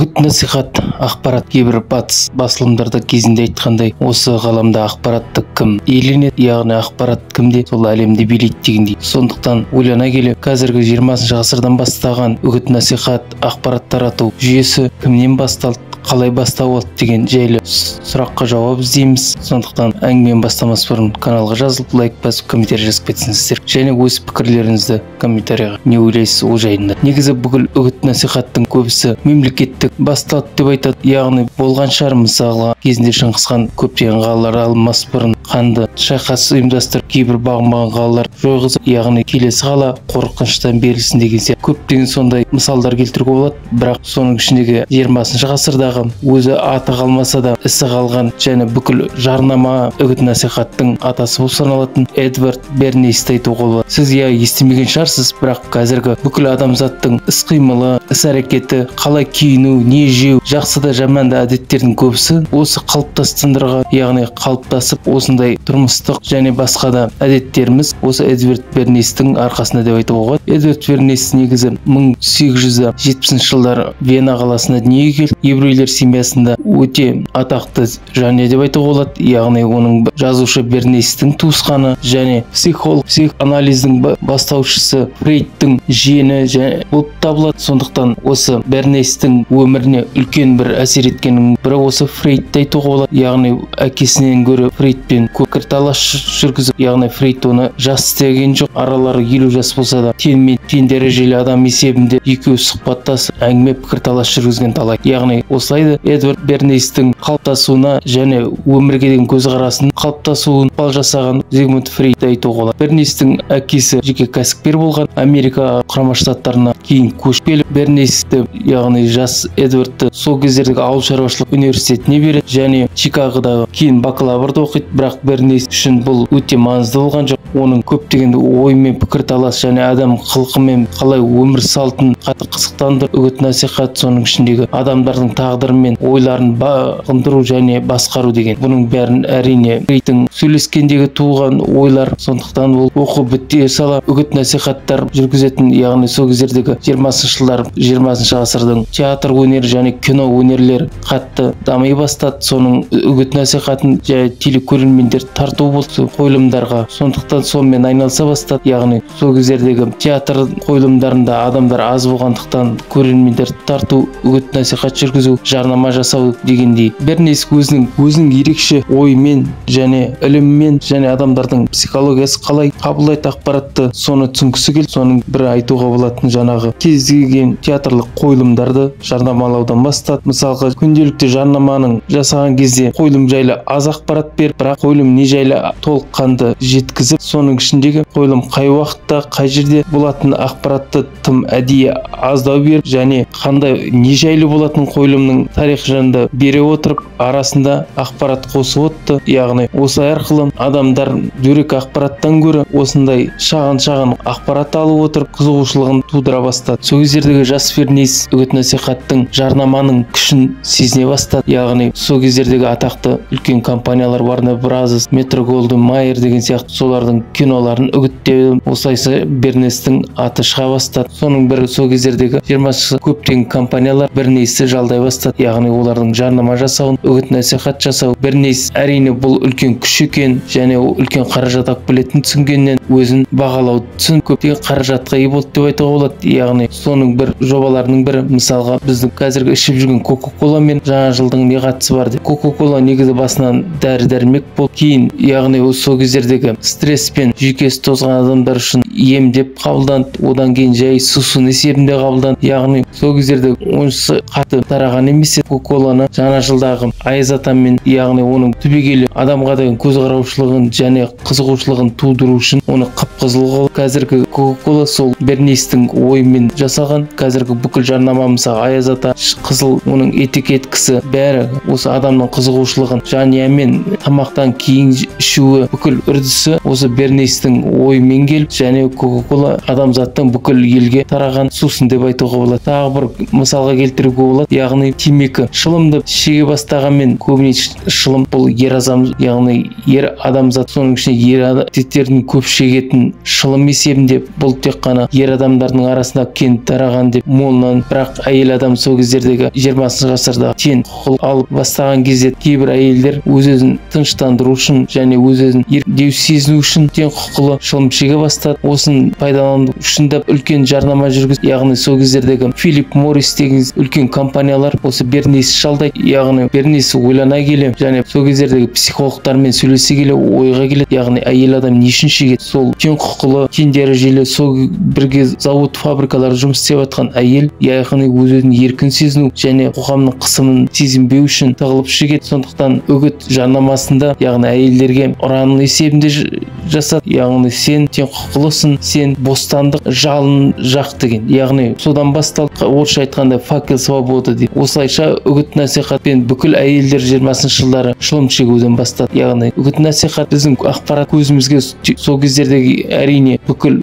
Үгіт насихат, ақпарат. Кейбір батыс басылымдарда кезінде айтқандай, осы ғаламда ақпаратты кім иеленеді, яғни ақпарат кімде, сол әлемді билейді дегендей. Сондықтан ойлана келе, қазіргі 20 ғасырдан бастаған үгіт насихат, ақпарат тарату жүйесі кімнен басталды, қалай бастау алды деген жайлы сұраққа жауап іздейміз. Сондықтан әңгімені бастамас бұрын каналға жазылып, лайк басып, комментарий жазып кетсеңіздер және өз пікірлеріңізді комментарийға не ойлайсыз ол жайында. Негізі бүкіл үгіт насихаттың көбісі мемлекеттік басталды деп айтады, яғни болған шығар. Мысалға, кезінде Шыңғыс хан көптеген қалалар алмас бұрын қанды шайқас ұйымдастырып, кейбір бағынбаған қалалар жойғызып, яғни келесі қала қорқыныштан берілсін деген сияқты көптеген сондай мысалдар келтіруге болады. Бірақ соның ішіндегі 20 ғасырдағы өзі аты қалмаса да ісі қалған және бүкіл жарнама үгіт насихаттың атасы болып саналатын Эдвард Бернейсті айтуға болады. Сіз иә естімеген шығарсыз, бірақ қазіргі бүкіл адамзаттың іс-қимылы, іс-әрекеті, қалай киіну, не жеу, жақсы да жаман да әдеттердің көбісі осы қалыптастырған, яғни қалыптасып осындай тұрмыстық және басқа да әдеттеріміз осы Эдвард Бернейстің арқасында деп айтуға болады. Эдвард Бернейс негізі 1870 жылдары Вена қаласында дүниеге келді. Еврейлер семьясында өте атақты жанұя деп айтуға болады, яғни оның жазушы Бернейстің туысқаны және психолог, психоанализдің бастаушысы Фрейдтің жиені және болып табылады. Сондықтан осы Бернейстің өміріне үлкен бір әсер еткеннің бірі осы Фрейдті айтуға болады, яғни әкесінен гөрі Фрейдпен пікірталас жүргізіп, яғни Фрейд оны жас деген жоқ, аралары 50 жас болса да теңмен тең дәрежелі адам есебінде екеуі сұхбаттасып, әңгіме пікірталас жүргізген талай. Яғни осылай да Эдвард Бернейстің қалыптасуына және өмірге деген көзқарасын қалыптасуын ықпал жасаған Зигмунд Фрейдті айтуға болады. Бернейстің әкесі жеке кәсіпкер болған, Америка Құрама Штаттарына кейін көшіп келіп, Бернейсті, яғни жас Эдвардты сол кездердегі ауыл шаруашылық университетіне береді және Чикагодағы кейін бакалаврды оқиды. Бірақ Бернейс үшін бұл өте маңызды болған жоқ. Оның көптеген оймен пікірталас және адам қылқымен қалай өмір салтын қатты қызықтандырып, үгіт насихат, соның ішіндегі адамдардың тағдыры мен ойларын бағындыру және басқару деген. Бұның бәрін әрине Фрейдтің сөйлескендегі туған ойлар. Сондықтан ол оқу біте сала үгіт насихаттар жүргізетін, яғни сол кездердегі 20 жылдар, 20 ғасырдың театр өнері және кино өнерлері қатты дами бастады. Соның үгіт насихатын және телекөрермендер тарту болды қойылымдарға. Сондықтан сонымен айналыса бастады, яғни сол кездердегі театр қойылымдарында адамдар аз болғандықтан көрермендерді тарту, үгіт насихат жүргізу, жарнама жасау дегендей. Бернейс өзінің ерекше ойымен және ілімімен және адамдардың психологиясы қалай қабылдайды ақпаратты, соны түсінгісі келді. Соның бірі айтуға болатын жаңағы кез келген театрлық қойылымдарды жарнамалаудан бастады. Мысалға, күнделікті жарнаманың жасаған кезде қойылым жайлы аз ақпарат беріп, бірақ қойылым не жайлы толыққанды жеткізіп, соның ішіндегі қойылым қай уақытта, қай жерде болатын ақпаратты тым әдейі аздау беріп және қандай не жайлы болатын қойылымның тарихы жайында бере отырып, арасында ақпарат қосып отты. Яғни осы арқылы адамдар дөрекі ақпараттан гөрі осындай шағын-шағын ақпарат алып отырып қызығушылығын тудыра бастады. Сол кездердегі жас Бернейс үгіт насихаттың, жарнаманың күшін сезіне бастады. Яғни сол кездердегі атақты үлкен компаниялар Warner Bros, Metro Goldwyn Mayer деген сияқты солардың киноларын үгіттеу, осылайша Бернейстің аты шыға бастады. Соның бірі сол кездердегі 20 көптеген компаниялар Бернейсті жалдай бастады, яғни олардың жарнама жасауын, үгіт насихат жасау. Бернейс әрине бұл үлкен күш екен және үлкен қаражат алып келетінін түсінгеннен өзін бағалауды түсініп, көптеген қаражатқа ие болды деп айтуға болады. Яғни соның бір жобаларының бірі, мысалға, біздің қазіргі ішіп жүрген Кока-Кола мен жаңа жылдың не қатысы бар деп. Кока-Кола негізі басынан дәрі-дәрмек болып, кейін яғни сол кездердегі стресспен жүйкесі тозған адамдар үшін ем деп қабылданды, одан кейін жай сусын есебінде қабылданды. Яғни сол кездерде онша қатты тараған емес Кока-Коланы жаңа жылдағы Аяз атамен, яғни оның түбегейлі адамға деген көзқараушылығын және қызығушылығын тудыру үшін оны қып-қызыл қылып, қазіргі Кока-Кола сол Бернейстің ойымен жасалған. Қазіргі бүкіл жарнама, мысалы, Аяз ата қызыл, оның этикеткасы бәрі осы адамның қызығушылығын жанұямен тамақтан кейін ішуі, бүкіл үрдісі осы Бернейстің ойымен келіп, және Кока-Кола адамзаттың бүкіл елге тараған сусын деп айтуға болады. Тағы бір мысалға келтіруге болады, яғни темекі. Шылымды шеге бастағанмен көбіне шылым бұл ер адам, яғни ер адамзат, соның ішінде ер адамдардың көп шегетін шылым есебінде бұл тек қана ер адамдардың арасында кең тараған деп молынан, бірақ әйел адам сол кездердегі 20 ғасырда тең құқық алып бастаған кезде кейбір әйелдер өз-өзін тыныштандыру үшін және өз-өзін еркіндеу сезіну үшін тең құқылы шылым шеге бастады. Осын пайдалану үшін де үлкен жарнама жүргізді, яғни сол кездердегі Филип Моррис деген үлкен компаниялар осы Бернейс жалдайды, яғни Бернейс ойлана келе және сол кездердегі психологтармен сөйлесе келе ойға келеді, яғни әйел адам не үшін шегеді, сол тең құқылы, тең дәрежелі, сол бірге зауыт фабрикалар жұмыс істеп жатқан әйел, яғни өз-өзін еркін сезіну және қоғамның қысымын сезінбеу үшін тығылып шегеді. Сондықтан үгіт жарнамасында, яғни әйелдерге ұранын есебінде жасады, яғни сен тең құқылысың, сен бостандық жалын жақ деген, яғни содан басталды, орысша айтқанда факел свободы дейді. Осылайша үгіт насихатпен бүкіл әйелдер 20 жылдары шылым шегуден бастады. Яғни үгіт насихат біздің ақпарат көзімізге сол кездердегі әрине бүкіл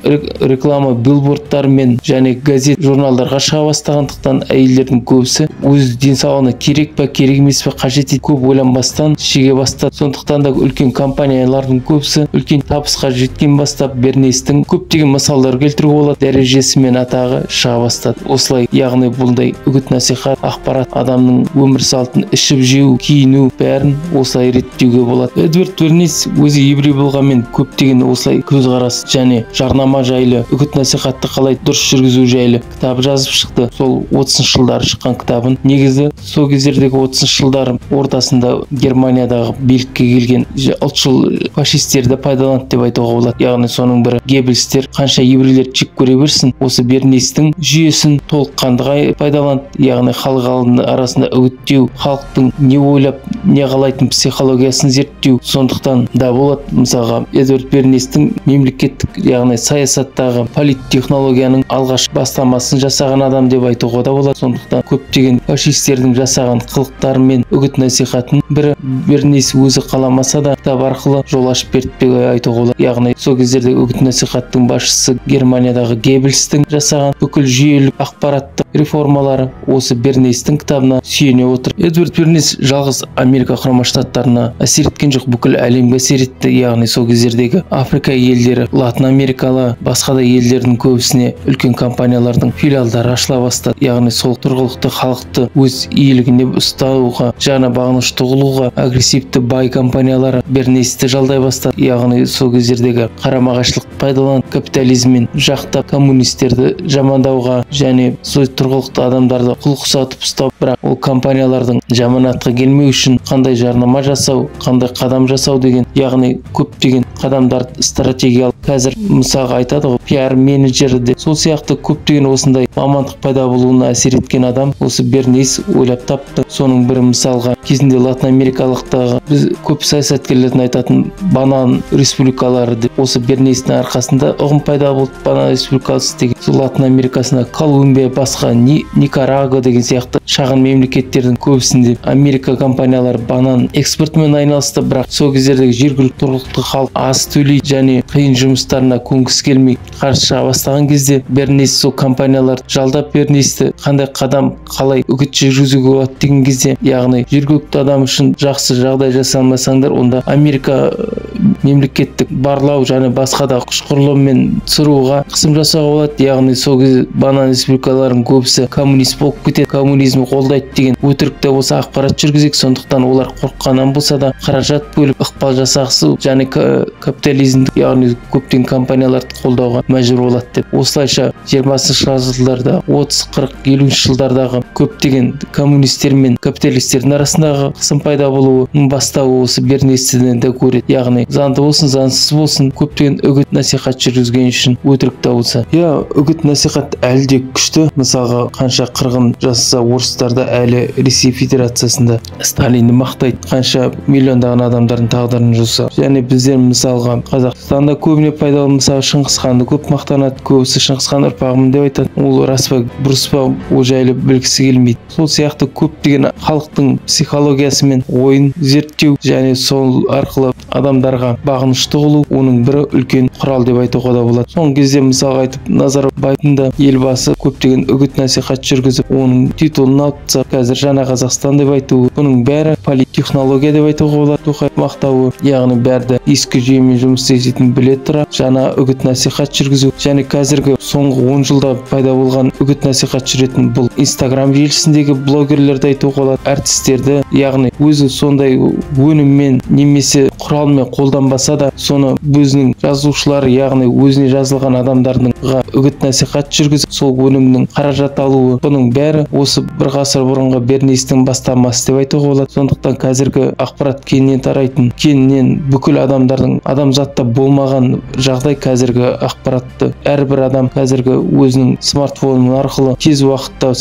реклама билбордтармен және газет журналдарға шыға бастағандықтан әйелдердің көбісі өз денсаулығына керек па керек емес пе қажет көп ойланбастан шеге бастады. Сондықтан да үлкен компаниялардың көбісі үлкен табысқа жеткен бастап Бернейстің көптеген мысалдар келтіруге болады, дәрежесі мен атағы шыға бастады. Осылай, яғни бұндай үгіт насихат ақпарат адамның өмір салтын, ішіп жеу, киіну бәрін осылай реттеуге болады. Эдвард Бернейс өзі еврей болғанмен көптеген осылай көзқарас және жарнама жайлы, үгіт насихатты қалай дұрыс жүргізу жайлы кітап жазып шықты. Сол 30 жылдары шыққан кітабын негізі сол кездердегі 30 жылдар ортасында Германиядағы билікке келген ұлтшыл фашистерді пайдаланды деп айтуға болады. Яғни соның бірі Геббельстер қанша еврейлерді жек көре берсін, осы Бернейстің жүйесін толыққанды пайдаланды. Яғни халық арасында үгіттеу, халықтың не ойлап, не қалайтын психологиясын зерттеу. Сондықтан да болады, мысалға Эдвард Бернейстің мемлекеттік, яғни саясаттағы политтехнологияның алғаш бастамасын жасаған адам деп айтуға да болады. Сондықтан көптеген фашистердің жасаған қылықтары мен үгіт насихатын бірі Бернейс өзі қаламаса да кітап арқылы жол ашып берді деп айтуға болады. Яғни сол кездерде үгіт насихаттың басшысы Германиядағы Геббельстің жасаған бүкіл жүйелік ақпараттық реформалары осы Бернейстің кітабына сүйене отырып, Эдвард Бернейс жалғыз Америка Құрама Штаттарына әсер еткен жоқ, бүкіл әлемге әсер етті. Яғни сол кездердегі Африка елдері, Латын Америкалы, басқа да елдердің көбісіне үлкен компаниялардың филиалдары ашыла бастады. Яғни сол тұрғылықты халықты өз иелігіне ұстауға, жаңа бағынышты қылуға агрессивті бай компаниялары Бернейсті жалдай бастады. Яғни сол кездердегі қарама-қайшылық пайдаланып капитализммен жақтап коммунистерді жамандауға және сол тұрғылықты адамдарды құл құсатып ұстап, бірақ ол компаниялардың жаманатқа келмеу үшін қандай жарнама жасау, қандай қадам жасау деген, яғни көптеген қадамдар стратегиялық, қазір мысалға айтады ғой пиар менеджері деп, сол сияқты көптеген осындай мамандық пайда болуына әсер еткен адам осы Бернейс ойлап тапты. Соның бірі мысалға кезінде Латын Америкалықтағы біз көп саясаткерлердің айтатын банан республикалары деп, осы Бернейстің арқасында ұғым пайда болды, банан республикасы деген. Сол Латын Америкасында Колумбия, басқа Никарагуа деген сияқты шағын мемлекеттердің көбісінде Америка компаниялары банан экспортымен айналысты, бірақ сол кездердегі жергілікті тұрғылықты халық аз төлейді және қиын жұмыстарына көнгісі келмей қарсы шыға бастаған кезде Бернейс сол компаниялар жалдап Бернейсті қандай қадам, қалай үгіт жүргізуге болады деген кезде, яғни жергілікті адам үшін жақсы жағдай жасамасаңдар, онда Америка мемлекеттік барлау және басқа да күш құрылыммен ЦРУ-ға қысым жасауға болады. Яғни сол кезде банан республикаларының көбісі коммунист болып кетеді, коммунизм қолдайды деген өтірік те болса ақпарат жүргізек. Сондықтан олар қорыққаннан болса да қаражат бөліп ықпал жасағысы және капитализмді, яғни көптеген компанияларды қолдауға мәжбүр болады деп. Осылайша 20 жылдарда 30, 40, 50 жылдардағы көптеген коммунистер мен капиталистердің арасындағы қысым пайда болуының бастауы осы Бернейстен де көреді. Яғни заңды болсын, заңсыз болсын, көптеген үгіт насихат жүргізген үшін өтірік те болса. Иә, үгіт насихат әлі де күшті. Мысалға қанша қырғын жасаса орыстарда әлі Ресей Федерациясында Сталинді мақтайды, қанша миллиондаған адамдардың тағдырын жұлса. Және біздер мысалға Қазақстанда көбіне пайдалы. Мысалы, Шыңғыс ханды көп мақтанады, көбісі Шыңғыс хан ұрпағымын деп айтады. Ол рас па, бұрыс па, ол жайлы білгісі келмейді. Сол сияқты көптеген халықтың психологиясымен ойын зерттеу және сол арқылы адамдарға бағынышты қылу оның бірі үлкен құрал деп айтуға да болады. Соңғы кезде мысалға айтып, Назарбаевтың да елбасы көптеген үгіт насихат жүргізіп, оның титулын алып тастап, қазір Жаңа Қазақстан деп айтуы, бұның бәрі политтехнология деп айтуға болады. Тоқаев мақтауы, яғни бәрі ескі жүйемен жұмыс істейтінін біле тұра жаңа үгіт насихат жүргізу және қазіргі соңғы 10 жылда пайда болған үгіт насихат жүретін бұл Инстаграм желісіндегі блогерлерді айтуға болады, әртістерді, яғни өзі сондай өніммен немесе құралмен қолданбаса да, соны өзінің жазушылары, яғни өзіне жазылған адамдардың үгіт насихат жүргізіп, сол өнімнің қаражат алуы, бұның бәрі осы бір ғасыр бұрынғы Бернистің бастамасы деп айтуға болады. Сондықтан қазіргі ақпарат кеңінен тарайтын, кеңінен бүкіл адамдардың, адамзатта болмаған жағдай қазіргі ақпаратты әрбір адам қазіргі өзінің смартфоны арқылы тез уақытта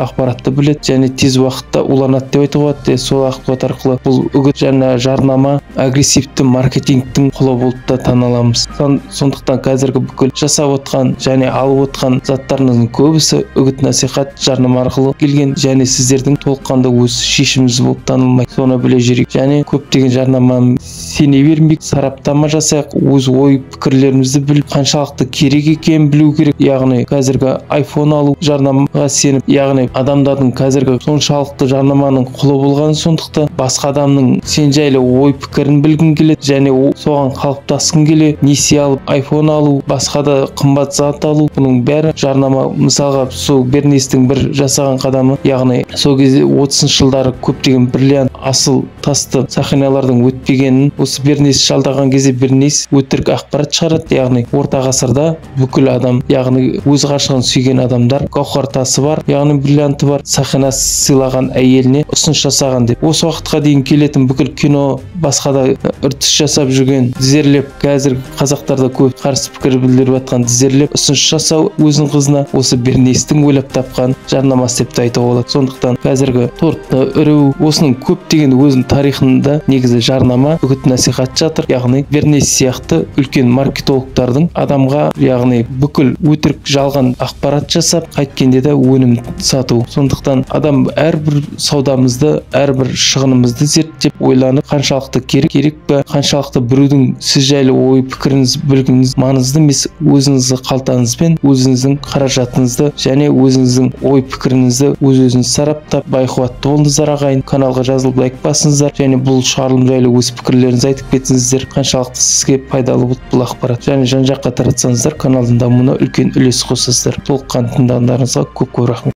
ақпаратты біледі және тез уақытта уланады деп айтуға болады. Сол ақпарат арқылы бұл үгіт және жарнама агрессивті маркетингтің құлы болып та таныламыз. Сондықтан қазіргі бүкіл жасап отқан және алып отқан заттарыңыздың көбісі үгіт насихат жарнама арқылы келген және сіздердің толыққанды өз шешіміңіз болып танылмайды. Соны біле жүрейік және көптеген жарнаманы сене бермейік, сараптама жасайық, өз ой пікірлерімізді біліп, қаншалықты керек екенін білу керек. Яғни қазіргі iPhone алу жарнамаға сеніп, яғни адамдардың қазіргі соншалықты жарнаманың құлы болғаны, сондықтан басқа адамның сен жайлы ой пікірін білгің келеді және соған қалыптасқың келеді. Несие алып iPhone алу, басқа да қымбат зат алу, бұның бәрі жарнама. Мысалға, сол Бернистің бір жасаған қадамы, яғни сол кезде 30 жылдары көптеген бриллиант, асыл тасты сақиналардың өтпегенін осы Бернис жалдаған кезде Бернис өтірік ақпарат шығарады. Яғни орта ғасырда бүкіл адам, яғни өз ғашығын сүйген адамдар гауһар тасы бар, яғни бриллианты бар сақина сыйлаған әйеліне ұсыныс жасаған деп. Осы уақытқа дейін келетін бүкіл кино, басқа да үрдіс жасап жүрген, тізерлеп, қазір қазақтарда көп қарсы пікір білдіріп жатқан, тізерлеп ұсыныс жасау өзінің қызына осы Бернистің ойлап тапқан жарнамасы деп те айтуға болады. Сондықтан қазіргі тортты үру, осының көптеген өзінің тарихында негізі жарнама, үгіт насихат жатыр. Яғни Бернис сияқты үлкен маркетологтардың адамға, яғни бүкіл өтірік жалған ақпарат жасап, қайткенде де өнім сату. Сондықтан адам әрбір саудамызды, әрбір шығынымызды зерттеп, ойланып, қаншалықты керек, керек пе, қаншалықты біреудің сіз жайлы ой пікіріңіз білгіңіз маңызды емес, өзіңіздің қалтаңызбен, өзіңіздің қаражатыңызды және өзіңіздің ой пікіріңізді өз-өзіңіз сараптап, байқуатты болыңыздар ағайын. Каналға жазылып лайк басыңыздар және бұл шығарылым жайлы өз пікірлеріңізді айтып кетіңіздер. Қаншалықты сізге пайдалы болды бұл ақпарат және жан-жаққа таратсаңыздар, каналдың дамуына үлкен үлес қосасыздар. Толыққанды тыңдағандарыңызға көп-көп рахмет.